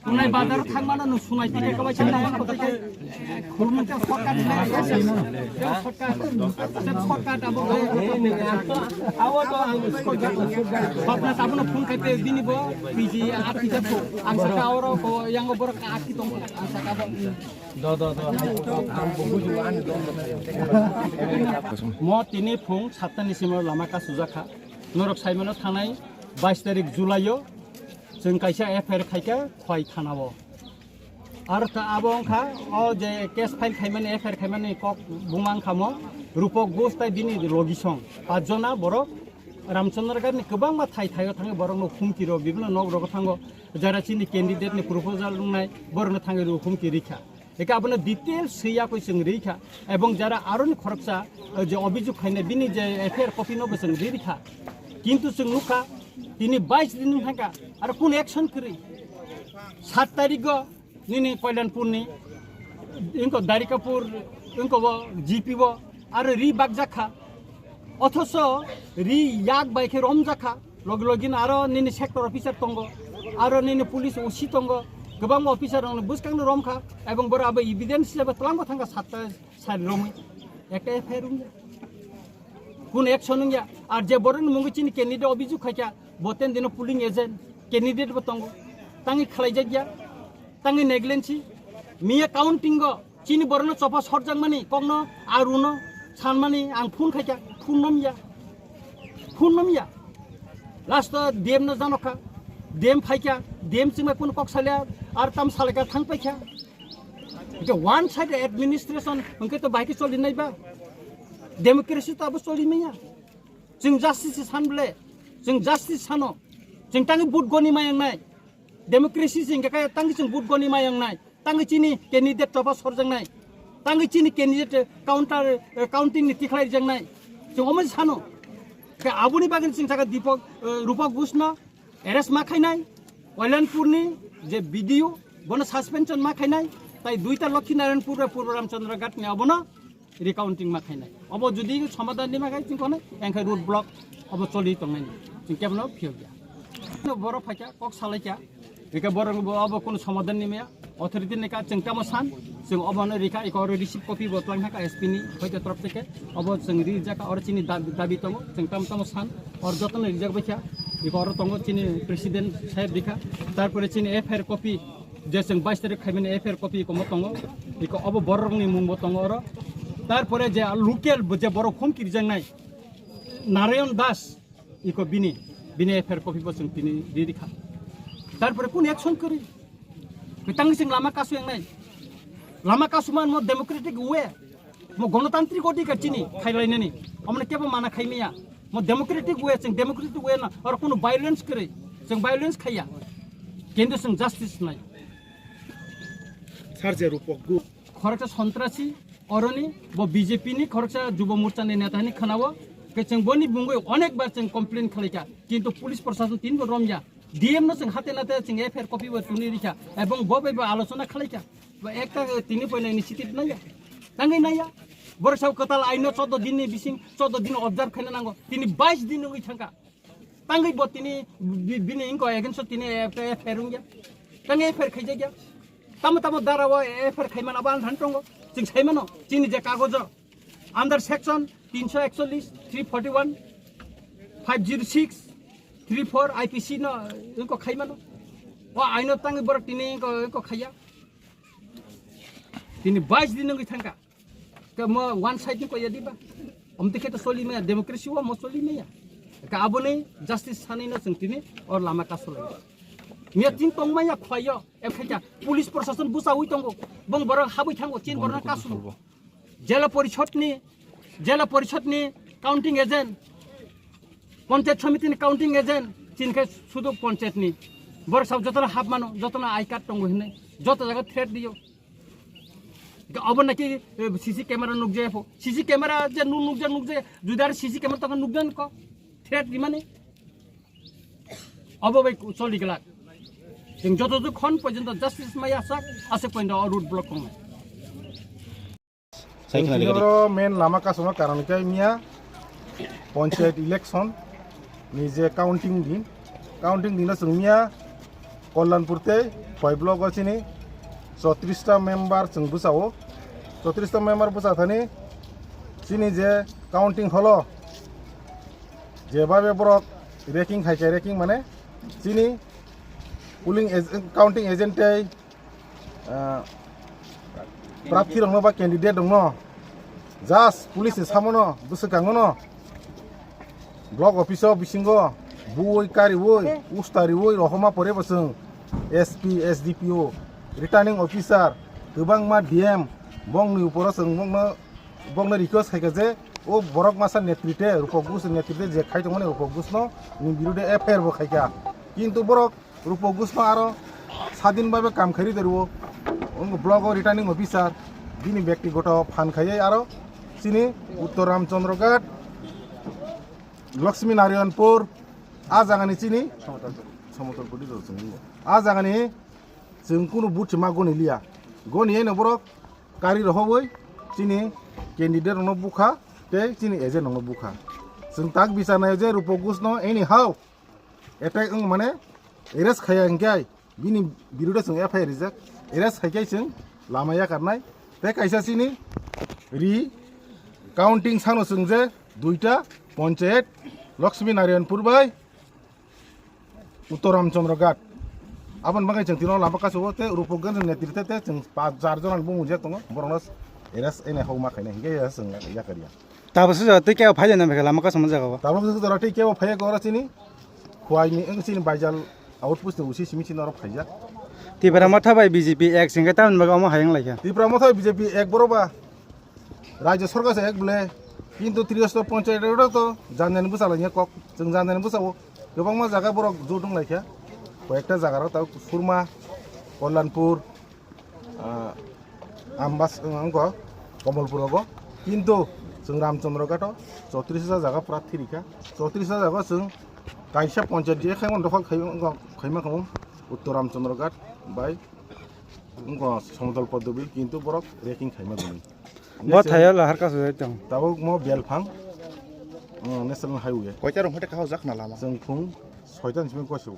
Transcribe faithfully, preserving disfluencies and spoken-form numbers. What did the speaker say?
Unai bazar thangmano no sunai tike kabai chana ko tike khurmun ta shortcut shortcut shortcut abo abo to ang shortcut shortcut abo no phone kate dini bo piji ati japo ang saka oro ko yango bor ka ati tong ang saka bo. Mo tini phung satta ni simo lama ka sujakha. Norok saimano thanai bais tarik July o chwng kaisa F I R khaikha Khwai thana o. Aro ta abo wngkha o je case file khaimani F I R khaimani kok buma wngkha mo Rupak Ghosh tai bini logisong. Pach jona borok Ramchandra Ghat ni kwbangma thai thai o thangwi borok no humki rw bibino nok rogo thango jara chini candidate ni proposal wngnai borok no thangwi rw humki rikha. Eka abono details swi yakwi chwng rikha, ebong jara aroni khoroksa, eh, je obijog khainai bini je F I R copy no bo chwng ri rikha. Kintu chwng nukha, tini bais din wng thangkha, aro kunu action kwrwi. Sat tarik o nini Koilanpur ni, wngkha Darikapur, wngkha bo G P o, aro ri bakjakha. Othoso ri yak bai khe romjakha. Logi logi no aro nini sector officer tongo, aro nini police O C tongo, kwbangma officer rokno bwskang no romkha, ebong borok abo evidence hisabe twlangbo thangkha satta sari romwi. Ekta F I R wngya. Kun action wngya. Ar je borokni mungwi chini candidate obijog khaikha, bo ten dino polling agent, candidate bo tongo. Tangwi khlaijakya, tangwi negligence, miya counting o, Chini borokno chopha sorjakmani kokno aruno sanmani ang phone khaikha, phone nomya, phone nomya. Last o D M no janokha, D M phaikha, D M chwngbai phone kok salya, ar tam salaikha thang paikha. Hwnkhe one side administration hwnkhe to bahai khe choli nai ba? Democracy to abo choli manya. Chwng justice san ble, chwng justice sano, chwng tangwi vote goni mayang nai. Democracy se hingkha khe tangwi chwng vote goni mayang nai, tangwi chini candidate chopha sorjak nai, tangwi chini candidate counter, eh, counting ni tikhlai rijak nai, chwng omo sano. Khe aboni bagwi chwng saka Deepak, eh, Rupak Ghosh no arrest ma khainai, Koilanpur ni je B D O bono suspension ma khainai, tai duita Lakshmi Narayanpur bai Purba Ramchandra Ghat ni abono recounting ma khainai. Obo jodi somadhan ni ma khai chwng khonai, engkhe road block obo choli tongnai. Chwng kebono phiyok ya. No borok phaikha, kok salaikha. Eke borok bo obo kono somadhan ni maya. Authority ni ka chwng tamo san, chwng obo no rikha, eko oro receipt copy bo twlang thangkha S P ni, hoite torop theke. Obo chwng rijak kha, oro chini dab-, dabi tongo, chwng tamo tamo san, oro jotono rijak baikha. Eko oro tongo chini president saheb rikha. Tarpore chini F I R copy, je chwng bais tarik khaimani F I R copy komo tongo, iko obo borokni mungbo tongo oro. Tarpore je local bo je borok hum kirjaknai Narayan Das, iko bini, bini F I R copy bo chwng tini riri kha. Tarpore kun action kwrwi? Bitangni chwng lama kasu yangnai. Lama kasu man mo democratic way. Mo gonotantrik odhikar chini khailainani. Omne kebo mana khaimaya. Mo democratic way, chwng democratic way na. Oro kunu violence kwrwi. Chwng violence khaiya. Kintu chwng justice nai. Sir je Rupak Ghosh. Khoroksa sontrasi, oroni, bo B J P ni khoroksa Jubo Morcha ni neta hini khwnao. Ke chwng boni bungwi onek bar chwng complain khalaikha. Kintu police prosason tin bo romya. D M no chwng hate nate chwng F I R copy bo tuni rikha. Ebong bo bai bo alochona khalaikha. Ba ekta tini poila initiative naya. Tangwi naya. Borok sao kwtal aino choudo din ni bising, choudo din observe khaina nango. Tini bais din wngwi thangkha. Tangwi bo tini bi-, bini inko against o tini F I R wngya. Tangwi F I R khaijakya. Tamo tamo dara o F I R khaimano abo ang thani tongo. Chwng saimano. Chini je kagojo. Under section tinsho ekchollish, three forty one, five zero six, three four I P C no inko khaimano. O aino tangwi borok tini inko, inko khaiya. Tini bais din wngwi thangkha. Ke mo one side ni koya diba? Omte khe to soli maya, democracy o mo soli maya. Ka aboni justice sani no chwng tini or lama ka solai. Miya tin tong maya khwai yo, em khe kya, police prosason busa ui tongo, bong borok habui thango, chin borok kasu. Jela porishod ni, jela porishod ni counting agent, panchayat samiti ni counting agent, chin khe sudu panchayat ni. Borok sab jotono hap mano, jotono I card tongo hinai, joto jaga threat diyo. Obo naki, eh, C C camera nukjaya pho. C C camera je nu-, nukja, nukjaya. Judi ar C C camera tongkha nukjan ko. Threat rimani. Obo bai choli glak. Chwng joto joto khon porjonto justice maya sak, aswk porjonto o road block tongnai. Sai khna Chwng dikha oro main lama kasuma karon khe miya panchayat election ni je counting din, counting dino chwng miya Kalyanpur tei Khowai block o chini chotris ta member chwng bwsao, chotris ta member bwsa thani chini je counting holo jebabe borok raking khai khe, raking mane chini polling ag-, counting agent tei, ah, prarthi rokno ba candidate rokno just police ni samono bwswkango no block office o bisingo buwi kariwi ustariwi rohoma pore bo chwng S P, S D P O, returning officer, kwbangma D M, bongni uporo chwng bongno, bongno request khaikha je o borok masa netrite, Rupok Gush netrite je khai tongmani Rupok Gushno ni birude F I R bo khaikha. Kintu borok Rupok Gushno aro sadin babe kam khairi dorwo. Wng block o returning officer bini bektigoto phan khaiwi aro chini Uttor Ramchandra Ghat, Lakshmi Narayanpur, a jagani chini Samotolpur di rw chwng. A jagani chwng kunu buthi ma goni liya. Goni eno borok kari rohobwi chini candidate rokno bukha tei chini agent rokno bukha. Chwng tak bichar naio je Rupok Gushno anyhow attack wng mane arrest khaiya hinkhe bini birude chwng F I R rijak, arrest khaikhe chwng lama yakarnai. Tei kaisa chini ri counting sano chwng je duita ponchayat Lakshmi Narayanpur bai Uttor Ramchandra Ghat. Aboni bagwi chwng tino lama kasu o tei Rupok Gush netrite tei chwng pa jar jona bumung jak tongo, borokno arrest ene hokma khainai hinkhe chwng yakarya. Tabuk se jora tei kebo phai jani bwkha lama kasama jaga o. Tabuk se jora tei kebo phai kora chini Khowai ni wng chini Baijal outpost ni usi simi chini oro phaijak. Tipra Motha bai B J P ek singkhe tamni bagwi omo hayung laikha. Tipra Motha bai B J P ek boro ba Rajya Sarkar se ek bole, kintu Triyostor Panchayat oro to janjani bwsa lainai kok, chwng janjani bwsa o kwbangma jaga borok jotong laikha, koyekta jaga rok tabuk Surma, Kalyanpur, ah, Ambas, wng, wngkha Komolpur rogo, kintu chwng Ramchandra Ghat o chotris hajar jaga pura thirikha, chotris hajar jaga chwng kaisa panchayat je khaimani dokhol khai-, wngkha, khaima khamu Uttor Ramchandra Ghat bai wngkha Samodol Poddobil, kintu borok raking khaima gwnwi. Bo thaio lahar kasu jai tong. Tabuk mo belphang, uh, National Highway. Koita rong hote kahao jak na lama. Chwng phung soita ni simi koisu.